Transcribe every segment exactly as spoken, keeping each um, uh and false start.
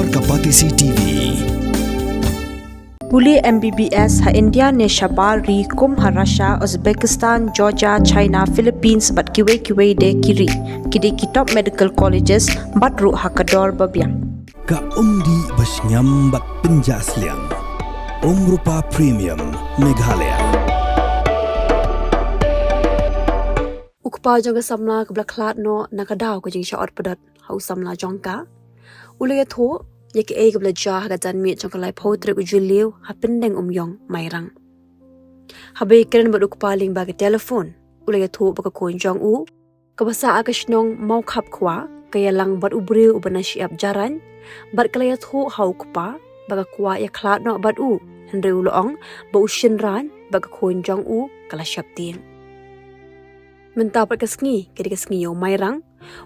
Kapatisi T V. Pule M B B S ha India ne shabar ri kum ha Russia, Uzbekistan, Georgia, China, Philippines bad kiwei kiwei de ki ri. Ki dei ki top medical colleges bad ruh ha ka dor ba biang. Ka umdih ba shngiam bad pynjah sliang. Umrupa Premium Meghalaya. U kpa jong ka samla kaba la khlad noh na ka daw ka jingshah ot pdot ha u samla jong ka, u la ïathuh ïa kaei kaba la jia ha ka janmiet jong ka laiphew tarik u Jylliew ha Pyndengumiong, Mairang. Haba ïakren bad u kpa lyngba ka telephone, u la ïathuh ba ka khun jong u kaba sah ha ka shnong Mawkhapkhwa ka ïalang bad u briew uba na shyiap Jarain, bad ka la ïathuh ha u kpa ba ka kwah ïakhlad noh bad u, hynrei u la ong ba u shynrang ba ka khun jong u ka la sheptieng. Mynta pat ka sngi ka dei ka sngi ïa u Mairang.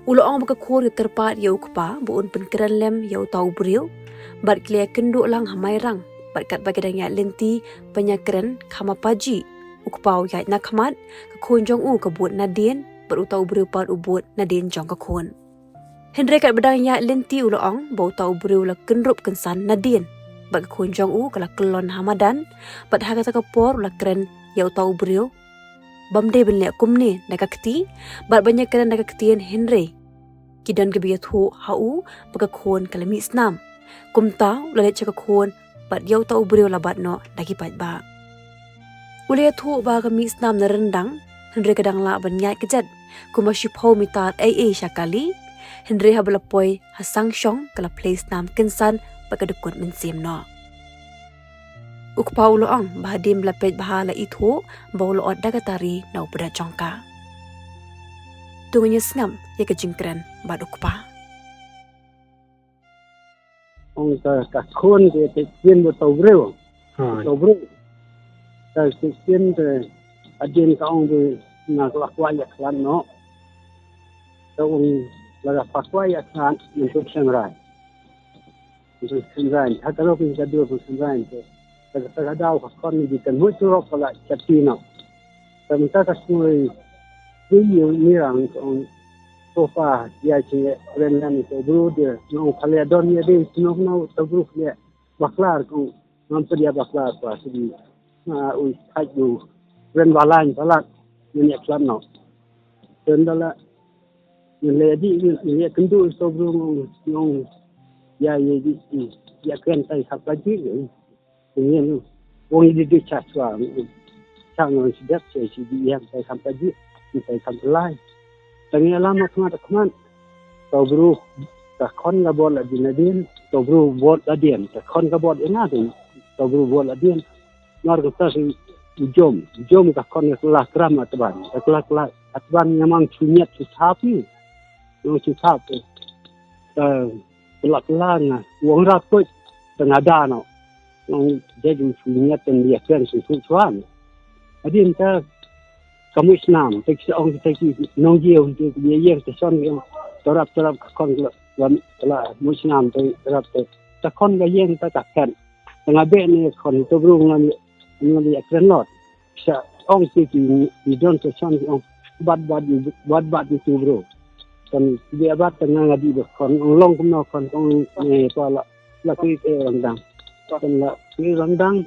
U la ong ba ka khun ka kyrpad ïa u kpa ba un pynkren lem ïa uta u briew. Bad ki la ïakynduh lang ha Mairang, bad katba ki dang ïaid lynti ban ïakren kham ha pajih, u kpa u ïaid na khmat, ka khun jong u ka bud nadien, bad uta u briew pat u bud nadien jong ka khun. Hynrei katba dang ïaid lynti u la ong ba uta u briew u la kynrup kynsan nadien, bad ka khun jong u ka la kyllon ha madan, bad ha kata ka por u la kren ïa uta u briew bym dei ban leh kumne da ka kti, bad ban ïakren da ka ktien, hynrei ki don kiba ïathuh ha u ba ka khun ka la mih snam. Kumta u la leit sha ka khun bad ïa uta u briew la bat noh da ki paidbah. U la ïathuh ba ka mih snam na ryndang, hynrei ka dang lah ban ïaid kjat kumba shiphew mitar ei ei sha kali, hynrei haba la poi ha sangshong ka la plie snam kynsan bad ka dkut mynsiem noh. U kpa u la ong ba hadien ba la peit bha la ithuh ba u la ot da ka tari na u pdeng jong ka. To ngin ïa sngap ïa ka jingkren bad u kpa. Ong ka, ka khun te te kien ba tau breu. Ha. Tau breu. Ka te kien te hadien ka ong ba nga la kwah ïa khlad noh. Ka ong la ka kwah ïa khlad, ngan tu seng rai. Ngan tu seng rai. Ha ka lok ni ka dur tu seng rai te. Ka, ka, ka daw ka khon ni di kan mut tu rok ka la chati noh. Ka mynta ka sngui, sngui ïa u Mirang ka ong, ko pa, ïa chi ren lan ko bru de, nong ka le don ïa de, sngok no, to bru le, baklar ko, ngam pdia baklar pa, sidi, na, ui, thaj du, ren balan, balat, nyen ïa klan no. Ren dala, nyen le di, nyen ïa kendu, to bru, nong, nong, ïa, ïa, di, ïa, ïa kren tai, sap lagi, Nyen, wong i di di cha chwa, cha ngong si dep, si, si di yang, sai kham ta ji, sai kham ta lai. Tang ïa lama khmat khmat. Tau bru, ta khon ga bot la din na din, tau bru bot la din, ta khon ga bot ina din, tau bru bot la din. Nor ka ta si u jom, u jom ka khon ga la kram atban, ta la la atban nyamang chunyat chu thapi. Nong chu thapi. Ta la la nga, wong rat koi, ta nga da no. Nong dei ju shu ngiat ten ïa kren shu shu chuan. Adin ta ka muh snam, te ki sa ong te ki nong jiew, te ki ïeng te son ki ong, torap torap ka kon la, la, la muh snam te torap te. Ta kon ka ïeng ta ka kren. Ta nga be ne kon to bru ngan, ngan ïa kren lot. Sa ong ki ki, ki don te son ki ong, bat bat, bat bat tu bru. Kon ki be bat ta nga nga di ba kon, ong long kum no kon, ong ne pa la. La ki, eh, randang. Kan la ki randang.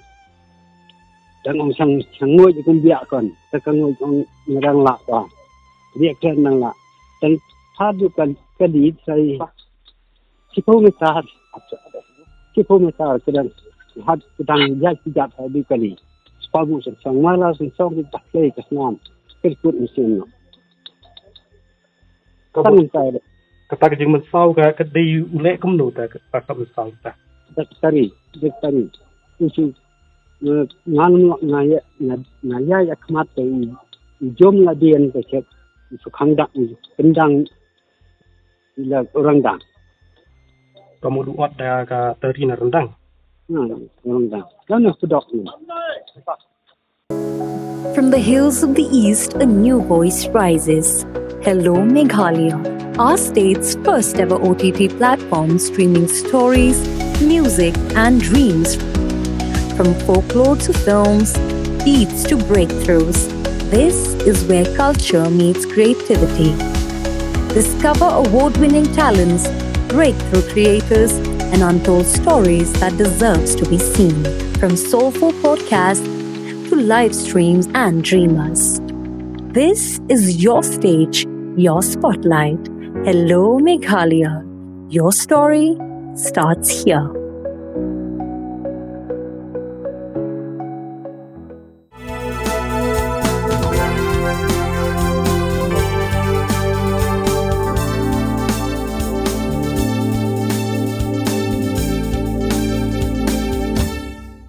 Dang ong sang, sang ngoi kum biak kon. Ta ka ngoi ong ngadang la pa. Biak kan nang la. Tang thad du kan ka di sai. Ki pau me thad. Ki pau me thad ka dang. Had ka dang jat ki jat thad du ka di. Spa bu sang sang mala sang sang ki tak lei ka snam. Kir kut mesin no. Ka Kan bun- mentai. Kata ka jingmynsaw ka, ka dei u leh kumno ta, kata ka mynsaw ta. Dak tari, dak tari. Usu, eh, ngan mo nga ya, nga, nga ya ya khmat te u, u jom la dien te chek, usu khang dak, u kendang, ila orang dang. Ka mut u ot da ka tari na rendang. Hmm, orang dang. Kan nak pedok ni. From the hills of the East, a new voice rises. Hello Meghalaya, our state's first ever O T T platform streaming stories, music, and dreams. From folklore to films, beats to breakthroughs, this is where culture meets creativity. Discover award winning talents, breakthrough creators, and untold stories that deserves to be seen. From soulful podcasts to live streams and dreamers. This is your stage, your spotlight. Hello, Meghalaya. Your story starts here.